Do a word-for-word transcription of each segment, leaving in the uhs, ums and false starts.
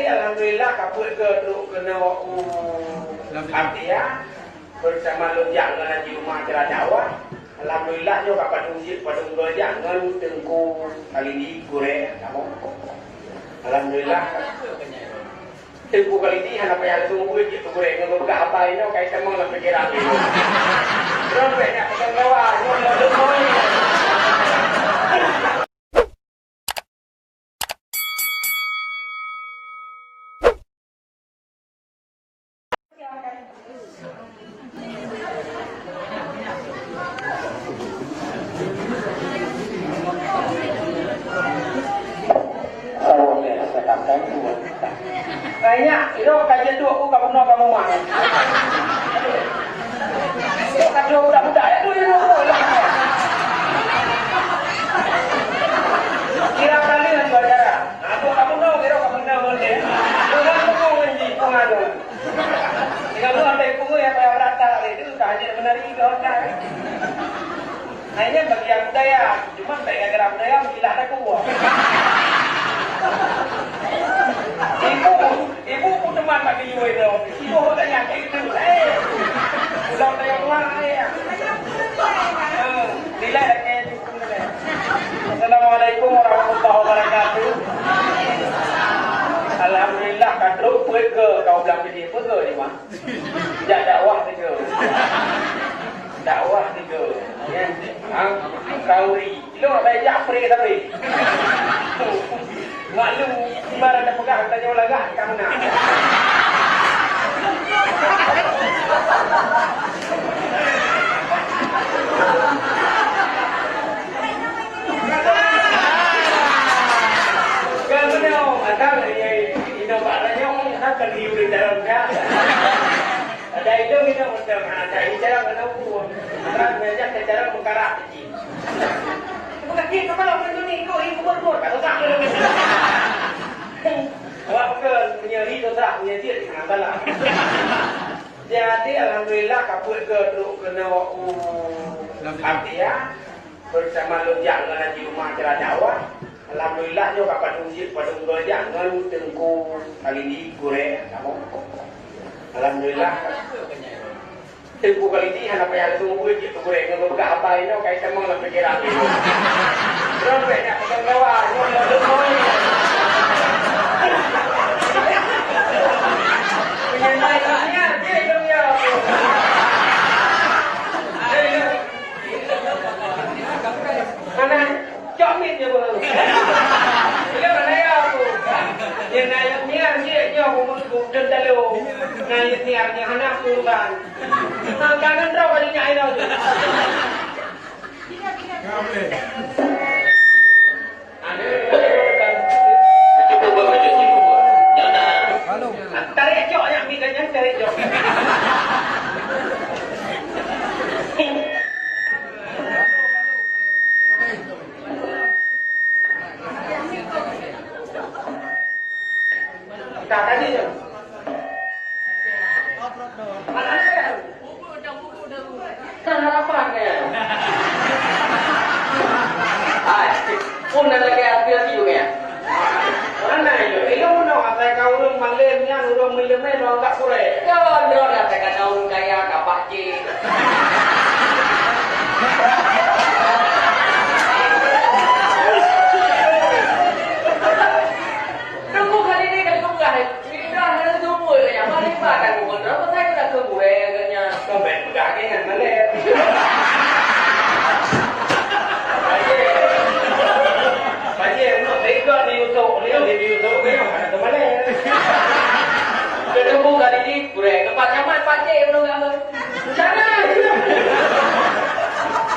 Alhamdulillah, ka peuet keu trok keunoe u Ampia. Bersama lôn jak ngon Haji Umar acara dakwah. Alhamdulillah, nyoe ka padum jeuet, padum goe jak ngon Teungku Khalidi Gurée. Alhamdulillah. Teungku Khalidi hana payah lôn seumeubeuet jeuet keu gurée, ngon beugah haba inoe ka itamong lam pikeran lôn. Droe bèk nyak peugah kawan, nyoe lôn lôn moi. Hai nyak, ilôn ka jeuet duek ku ka bunoe ka mumang. Ilôn ka duek budak-budak, ya, duek, duek, duek. Kira kali ngon dua cara. Aku ka bunoe, ilôn ka bunoe ngon dia. Bukan bukan ngon ji, pengaruh. Tinggai bunoe sampai pungo nyang payah beurata lé, tu ka hana meunari keu hotel. Nah, ini bagian budaya. Cuma bèk gara-gara budaya, meukilah dah kuah. Ibu, ibu pun teman bak geuyue tu. Ibu pun tanya kat itu. Eh, pulang tanya pulang, eh. Eh, nilai dah kayak itu. Assalamualaikum warahmatullahi wabarakatuh. Alhamdulillah, ka trok peuet keu kaum blang pidie peuet keu ni, Mak. Jak dakwah tiga. Dakwah tiga. Ya. Ha? Kauri. Ilôn nak jak pre tapi. Maklum, ibarat dah peugah, tanya lagak, tak menang. Kan benar, atang ini, ini nampak tanya, kan kan dia udah dalam dah. Ada itu kita macam ada ini cara kena ukur. Kan banyak cara mengkarak. Bukan dia kepala orang ni, kau ini kubur-kubur, tak usah. Awak bukan punya ri dosa, punya dia di masalah. Jadi, alhamdulillah, ka peuet keu trok keunoe u Ampia. Bersama lôn jak ngon Haji Umar acara dakwah. Alhamdulillah, nyoe ka padum jeuet, padum goe jak ngon Teungku Khalidi Gurée. Alhamdulillah. Teungku Khalidi hana payah lôn seumeubeuet jeuet keu gurée, ngon beugah haba inoe ka itamong lam pikeran lôn. Droe bèk nyak peugah kawan, nyoe lôn lôn moi. Meunyoe na nyang ngieng, jeuet lôn ngieng. Hana. Cok miet nyoe beuh. Ilôn hana ya aku. Nyang na nyang niar jih nyoe beuh, beuh, beuh, dan talo. Na nyang niar nyoe hana aku urusan. Na kangen droe bagi nyak inoe tu. Cukup beuh, cukup beuh. Nyang na. Tarék cok nyak miet, nyan tarék cok. Ka tadi tu. Kan harapan kan? Hai, pun ada lagi aspirasi juga ya? Mana itu? Ilmu dong, asai ka ureueng malem nyan, ureueng malem nyan, ureueng tak kurek. Don, don, asai ka ureueng kaya, ka pakcik. Tunggu kali ni kali kemudian. Indah hana seumur kanya, mari pakai muka terang, pasal kita seumur eh, agaknya. Kau baik pegang ke ngan malem. Pajéh, pajéh, nak tega di YouTube, ni di YouTube, ni mana tu malem. Ketemu kali ni, kurang. Tempat nyaman, pajéh, belum lama. Jangan.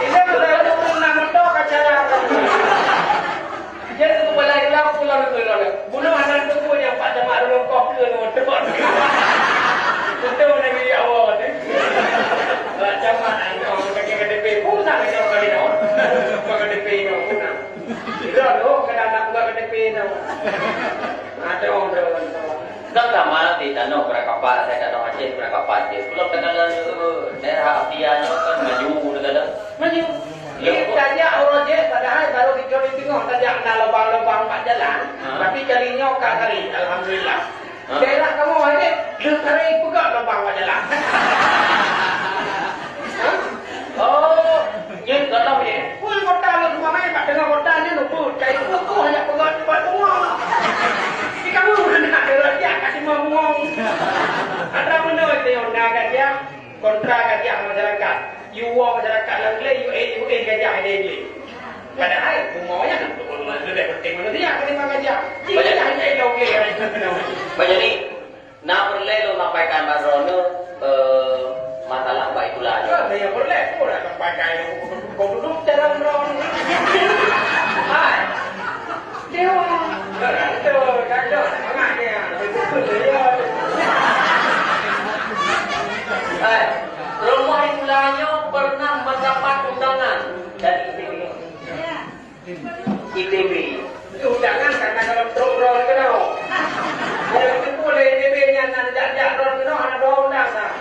Ini kalau nak motor, kacara. Jadi, kepala hilang, pulang ke dalam. Bunoe hana teupeu nyang pat jamak rulung koh ke ngon teupeu. Beutôi Nabi Allah tu. Jamak nyoe, bagi K T P pun nak kena kali nyoe. Bagi K T P nyoe pun nak. Itu tu, kena nak buka K T P nyoe. Ada orang berlawan. Kan sama di tanoh berakapat, saya tanoh Aceh berakapat je. Belum kenal lagi, daerah Abdiya nyoe kan maju negara. Maju. Iya, tajak orang je, padahal baru dicuri tengok, tajak na lubang-lubang bak jalan. Ha. Tapi kali nyoe Ka kali, alhamdulillah. Ha? Daerah kamoe ni, le kali peugah lubang bak jalan. Ha? Oh, jeuet gohlom jih. Pun kota le semua mai, bak tengah kota ni luput. Kai luput tu hanya peugah tempat bungong. Di kamu nak ada rakyat kasih mau bungong. Ada mana dia nak gajah, kontra gajah masyarakat. Yuwa masyarakat lam glé, yu eh, yu eh gajah ada glé. Padahai bumoe nyan lebih penting manusia ketimbang gajah. Jadi gajah hanya ada glé. Banyak ni. Na peureulée lôn sampaikan bak droeneuh, eh, masalah bak itulah. Ya, ya peureulée. Kau nak sampaikan, kau duduk dalam droeneuh. Hai. Dewa. Ya, betul. Kan, ya, semangat dia. Betul, ya. Hai. Rumah itulah nyoe pernah mendapat undangan dari I T B. I T B. Undangan karena dalam truk droe keunoe. Nyang teupeu lé I T B nyan na jak-jak droe keunoe hana dua undang dah.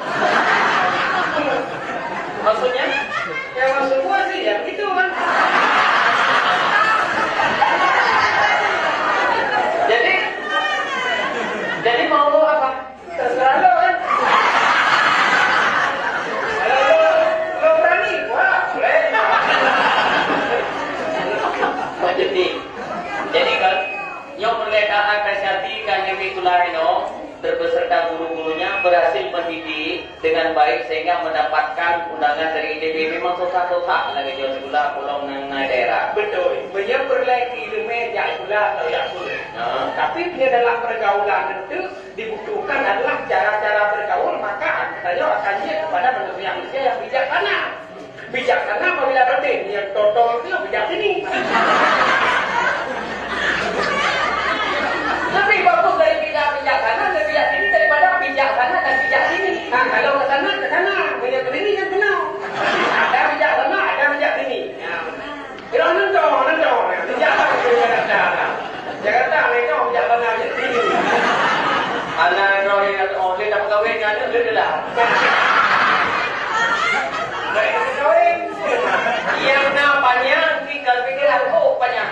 Maksudnya? Ya, maksud gua sih, ya begitu kan. Jadi, jadi mau lu apa? Terserah lo kan. Kalau lo, lo berani, wah, boleh. Jadi, jadi kan, nyoe peureulée ka apresiasi ka Nyomi Kula inoe, berbeserta guru-gurunya berhasil mendidik dengan baik sehingga mendapatkan undangan dari I T B. Memang susah-susah lagée nyoe sikula polong nang na daerah. Betul. Meunyoe peureulée keu ileumé jak sikula atau jak sekolah. Ha. Tapi meunyoe dalam pergaulan itu dibutuhkan adalah cara-cara bergaul, maka kita akan jeuet kepada manusia-manusia yang bijaksana. Bijaksana apabila raden, yang totol itu yang bijak sini. Lebih bagus dari bijak bijaksana dan bijak sini daripada bijaksana dan bijak sini. Nah, kalau ke sana, ke sana. Bijak sini yang kena. Ada bijak sana, ada bijak sini. Ya. Irong nonton, nonton. Bijak sana, bijak sana. Jakarta, mereka bijak sana, bijak sini. Anak roh yang, oh, dia tak pegawai, dia ada, dia dah. Baik, pegawai. Yang na panyang, tinggal pikiran, oh, panyang.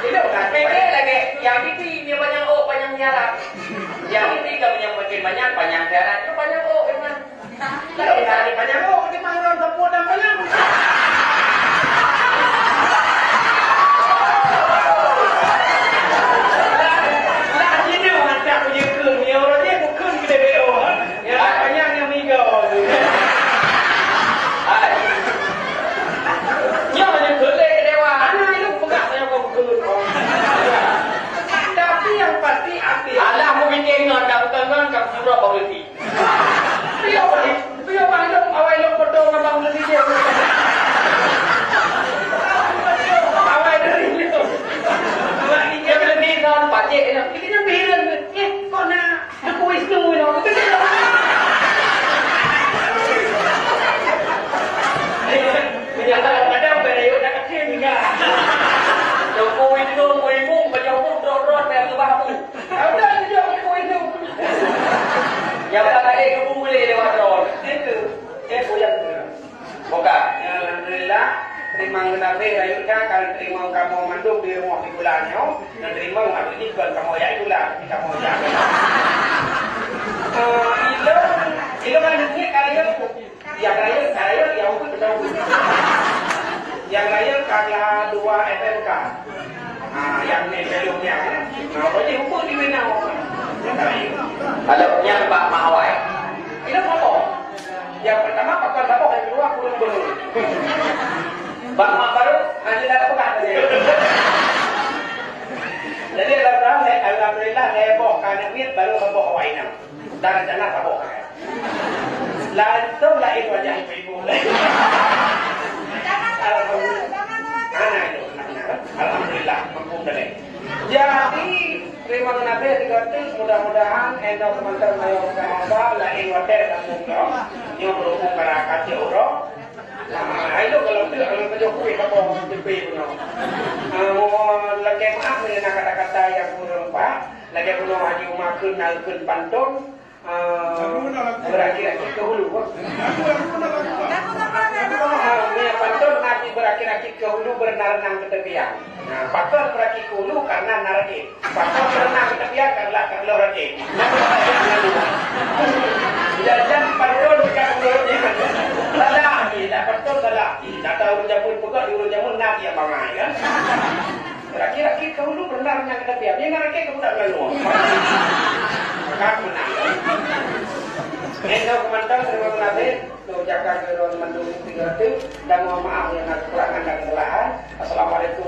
Itu kan, pikir lagi, yang pipi, dia panyang, oh, panyang tiara. Yang pipi, kalau yang makin banyak, panyang tiara, itu panyang, oh, memang. Lah, dari panyang, oh, di mana orang tepuk dan panyang. Lah, lah, sini orang tak punya kun, yang orang dia bukan kita B O, ha? Yang panyang yang mega tu. Hai. Nyoe hanya gelek ke dewan. Anak itu pegang saya kau betul. Tapi yang pasti api. Alah, mau bikin ngon, tak bukan ngon, tak surah kau berhenti. Piye, Bang? Piye, Bang? Lôn awai lôn foto ngon Bang Ludi jeh. Awai dari lôn. Bang Ludi ngon pajek nyan. Kita nyan bilang, eh, kok na Teungku Wisnu nyoe? Meunyoe kadang-kadang bèk rayeuk na kacén, ya. Teungku Wisnu, Teungku Imum, bajèe pun drop-drop, bèk keubah abu. Udah, udah, udah, udah. Nyang ka tadi geupeue lé lewat droe. Itu, itu yang bukan. Ya, alhamdulillah, teurimong geunabe rayeuk nyan, ka teurimong kamoe mandum di rumoh di bulan nyoe, dan teurimong habéh jih kon kamoe jak bulan, tapi kamoe jak. Eh, ilôn, ilôn kan duit ka rayeuk. Nyang rayeuk, rayeuk, nyang ubeut beutôi ubeut. Nyang rayeuk ka kelas dua S M K. Ah, nyang ni belum nyang. Nah, apa je ubeut di mana? Nyang rayeuk. Kalau nyang bak mak awai. Ilôn saboh. Nyang pertama pakon saboh, nyang kedua kureueng beuhe. Bak mak baru, hana dak peugah tadi. Jadi, alhamdulillah, alhamdulillah, lhèe boh ka aneuk miet, baru saboh awai nyan. Dan rencana saboh. Langsung laén wajah ibu-ibu. Alhamdulillah. Mana itu? Alhamdulillah, mampu dah. Jadi, terima kasih tiga ratus, mudah-mudahan enda semantar mayong sama lain wadah kampung kau. Nyoe berhubung masyarakat ya Allah. Nah, ayo kalau tu, kalau kerja kuih apa, tepi punya. Ah, mau lagi maaf, ni nak kata-kata yang kurang, Pak. Lagèe bunoe Haji Uma kheun na kheun pantôn, eh, berakhir-akhir ke hulu, bah. Ah, ni pantôn na berakhir Rakit-rakit keu hulu, beureunang-reunang keu teubiang. Nah, pakon beurakit keu hulu? Karena na rakit. Pakon beureunang keu teubiang? Karena ka lheueh rakit. Jadi, jadi pantôn bukan ureueng nyan. Salah, dak pantôn salah. Dak tahu ureueng jameun peugah, di ureueng jameun na tiep bangai, kan? Rakit-rakit keu hulu, beureunang-reunang keu teubiang. Dia na rakit keu budak Meulayu. Kan meunang. Nyan keuh mantong, terima kasih. Keu ucapkan keu droe mandum tiga ratus, dan mohon maaf nyang na kekurangan dan kesalahan. Assalamualaikum.